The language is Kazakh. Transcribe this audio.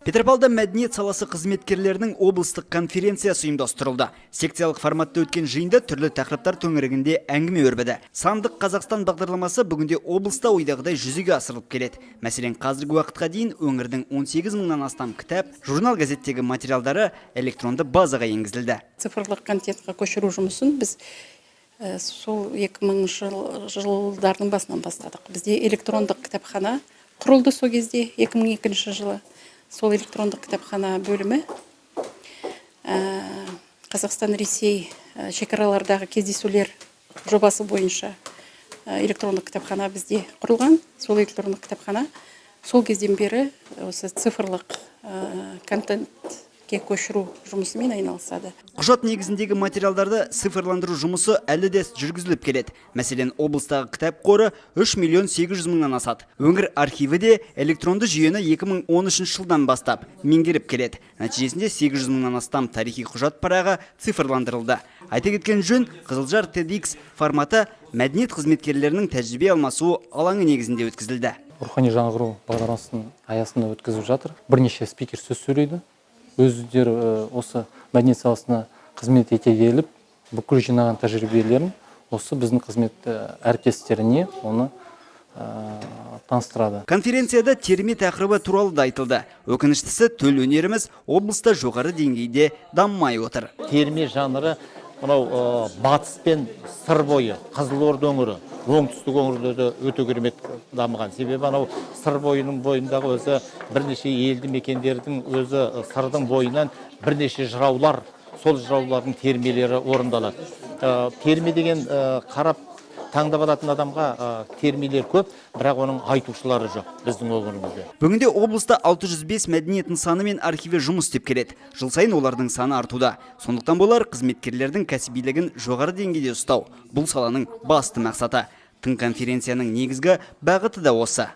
Петропавлда мәдениет саласы қызметкерлерінің облыстық конференциясы ұйымдастырылды. Секциялық форматта өткен жиында түрлі тақырыптар төңірегінде әңгіме өрбіді. Сандық Қазақстан бағдарламасы бүгінде облыста ойдағыдай жүзеге асырылып келеді. Мәселен, қазіргі уақытқа дейін өңірдің 18 мыңнан астам кітап, журнал, газеттегі материалдары электронды базаға енгізілді. Цифрлық контентқа көшіру жұмысын біз сол 2000 жылдардың басынан бастадық. Бізде электрондық кітапхана құрылды сол кезде, 2002 жылы. Сол электрондық кітапхана бөлімі Қазақстан Ресей шекаралардағы кездесулер жобасы бойынша электрондық кітапхана бізде құрылған. Сол электрондық кітапхана сол кезден бері осы цифрлық контентке көшіру жұмысымен айналысады. Құжат негізіндегі материалдарды цифрландыру жұмысы әлі де жүргізіліп келеді. Мәселен, облыстағы кітап қоры 3 миллион 800 мыңнан асады. Өңір архиві де электронды жүйені 2013 жылдан бастап меңгеріп келеді. Нәтижесінде 800 мыңнан астам тарихи құжат парағы цифрландырылды. Айта кеткен жөн, Қызылжар TEDx форматы мәдениет қызметкерлерінің тәжірибе алмасу алаңы негізінде өткізілді. Рухани жаңғыру бағдарламасының аясында өткізіп жатыр. Бірнеше спикер сөз сөйлейді. Өздері осы мәдениет саласына қызмет ете келіп, бүкіл жинаған тәжірибелерін осы біздің қызмет әріптестеріне оны таныстырады. Конференцияда терме тақырыбы туралы да айтылды. Өкініштісі, төл өнеріміз облыста жоғары деңгейде дамымай отыр. Терме жанры мынау батыс пен Сыр бойы, Қызылорда өңірі, оңтүстік өңірлерде өте керемет дамыған. Себебі анау Сыр бойының бойындағы өзі бірнеше елді мекендердің өзі Сырдың бойынан бірнеше жыраулар, сол жыраулардың термелері орындалады. Терме деген қарап таңдап алатын адамға термелер көп, бірақ оның айтушылары жоқ біздің өңірімізде. Бүгінде облыста 605 мәдениет нысаны мен архиві жұмыс істеп келеді. Жыл сайын олардың саны артуда. Сондықтан болар, қызметкерлердің кәсібилігін жоғары деңгейде ұстау бұл саланың басты мақсаты. Тың конференцияның негізгі бағыты да осы.